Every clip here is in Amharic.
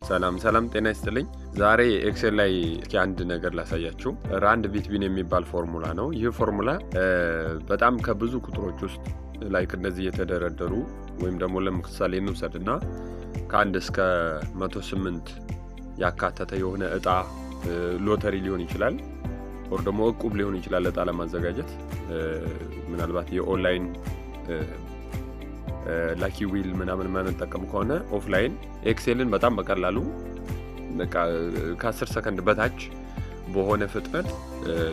ሰላም ሰላም፣ ጤና ይስጥልኝ። ዛሬ Excel ላይ እስኪ አንድ ነገር ላሳያችሁ። Rand between የሚባል ፎርሙላ ነው። ይህ ፎርሙላ በጣም ከብዙ ቁጥሮች ውስጥ like እንደዚህ የተደረደሩ ወይም ደግሞ ለምሳሌ እንውሰድ እና ከ1 እስከ 108 ያካተተ የሆነ እጣ፣ ሎተሪ ሊሆን ይችላል፣ or ደግሞ እቁብ ሊሆን ይችላል። እጣ ለማዘጋጀት ምናልባት የ online lucky wheel ምናምን የማንጠቀም ከሆነ offline Excel ን በጣም በቀላሉ በቃ ከ10 ሰከንድ በታች በሆነ ፍጥነት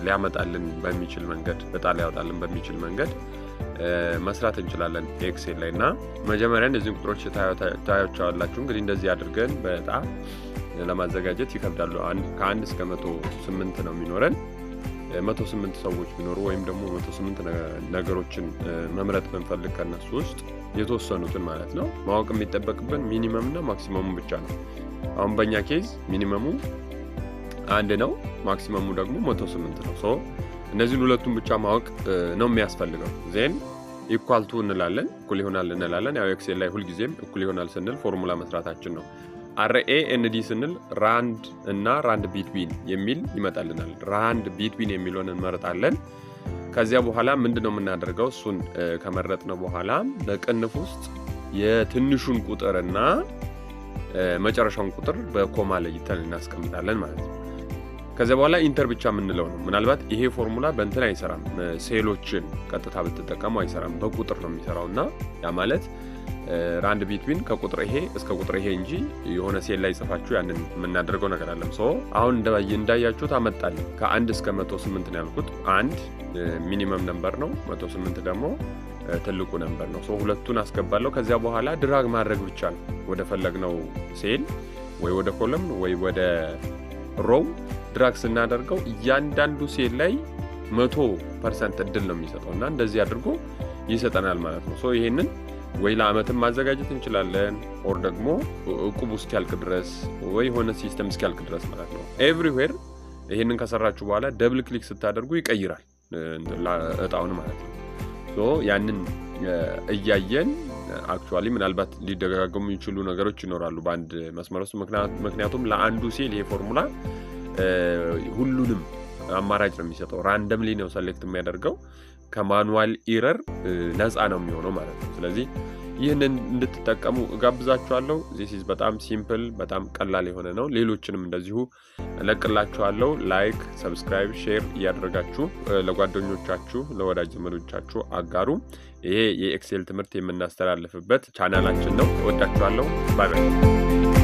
ሊያመጣልን በሚችል መንገድ፣ እጣ ሊያወጣልን በሚችል መንገድ መስራት እንችላለን Excel ላይ። እና መጀመሪያ እነዚህን ቁጥሮች ታያቸዋላችሁ። እንግዲህ እንደዚህ አድርገን በእጣ ለማዘጋጀት ይከብዳሉ። ከ1 እስከ 108 ነው የሚኖረን። 108 ሰዎች ቢኖሩ ወይም ደግሞ 108 ነገሮችን መምረጥ ብንፈልግ ከነሱ ውስጥ የተወሰኑትን ማለት ነው፣ ማወቅ የሚጠበቅብን minimum እና maximum ኡ ብቻ ነው። አሁን በእኛ case minimum ኡ 1 ነው፣ maximum ኡ ደግሞ 108 ነው። So እነዚህን ሁለቱን ብቻ ማወቅ ነው የሚያስፈልገው። Then equal to እንላለን፣ እኩል ይሆናል እንላለን። ያው Excel ላይ ሁልጊዜም እኩል ይሆናል ስንል ፎርሙላ መስራታችን ነው። RAND ስንል rand እና rand between የሚል ይመጣልናል። Rand between የሚለውን እንመርጣለን። ከዚያ በኋላ ምንድን ነው የምናደርገው? እሱን ከመረጥነው በኋላ በቅንፍ ውስጥ የትንሹን ቁጥርና መጨረሻውን ቁጥር በ comma ለይተን እናስቀምጣለን ማለት ነው። ከዚያ በኋላ enter ብቻ የምንለው ነው። ምናልባት ይሄ ፎርሙላ በእንትን አይሰራም፣ ሴሎችን ቀጥታ ብትጠቀሙ አይሰራም። በቁጥር ነው የሚሰራው። እና ያ ማለት rand between ከቁጥር ይሄ እስከ ቁጥር ይሄ እንጂ የሆነ ሴል ላይ ጽፋችሁ ያንን የምናደርገው ነገር አለም። So አሁን እንዳያችሁት አመጣልኝ። ከ1 እስከ 108 ነው ያልኩት። 1 minimum number ነው፣ 108 ደግሞ ትልቁ number ነው። So ሁለቱን አስገባለሁ። ከዚያ በኋላ drag ማድረግ ብቻ ነው። ወደ ፈለግነው ሴል ወይ ወደ column ወይ ወደ row drag ስናደርገው እያንዳንዱ ሴል ላይ 100% እድል ነው የሚሰጠው እና እንደዚህ አድርጎ ይሰጠናል ማለት ነው። So ይሄንን ወይ ለአመትም ማዘጋጀት እንችላለን፣ or ደግሞ እቁቡ እስኪያልቅ ድረስ ወይ የሆነ system እስኪያልቅ ድረስ ማለት ነው። Everywhere ይሄንን ከሰራችሁ በኋላ double click ስታደርጉ ይቀይራል እጣውን ማለት ነው። So ያንን እያየን actually ምናልባት ሊደጋገሙ የሚችሉ ነገሮች ይኖራሉ በአንድ መስመር ውስጥ። ምክንያቱም ለአንዱ ሴል ይሄ ፎርሙላ ሁሉንም አማራጭ ነው የሚሰጠው። Randomly ነው select የሚያደርገው፣ ከ manual error ነፃ ነው የሚሆነው ማለት ነው። ስለዚህ ይህንን እንድትጠቀሙ እጋብዛችኋለሁ። This is በጣም simple፣ በጣም ቀላል የሆነ ነው። ሌሎችንም እንደዚሁ እለቅላችኋለሁ። Like፣ subscribe፣ share እያደረጋችሁ ለጓደኞቻችሁ፣ ለወዳጅ ዘመዶቻችሁ አጋሩ። ይሄ የ Excel ትምህርት የምናስተላልፍበት ቻናላችን ነው። እወዳችኋለሁ። Bye bye።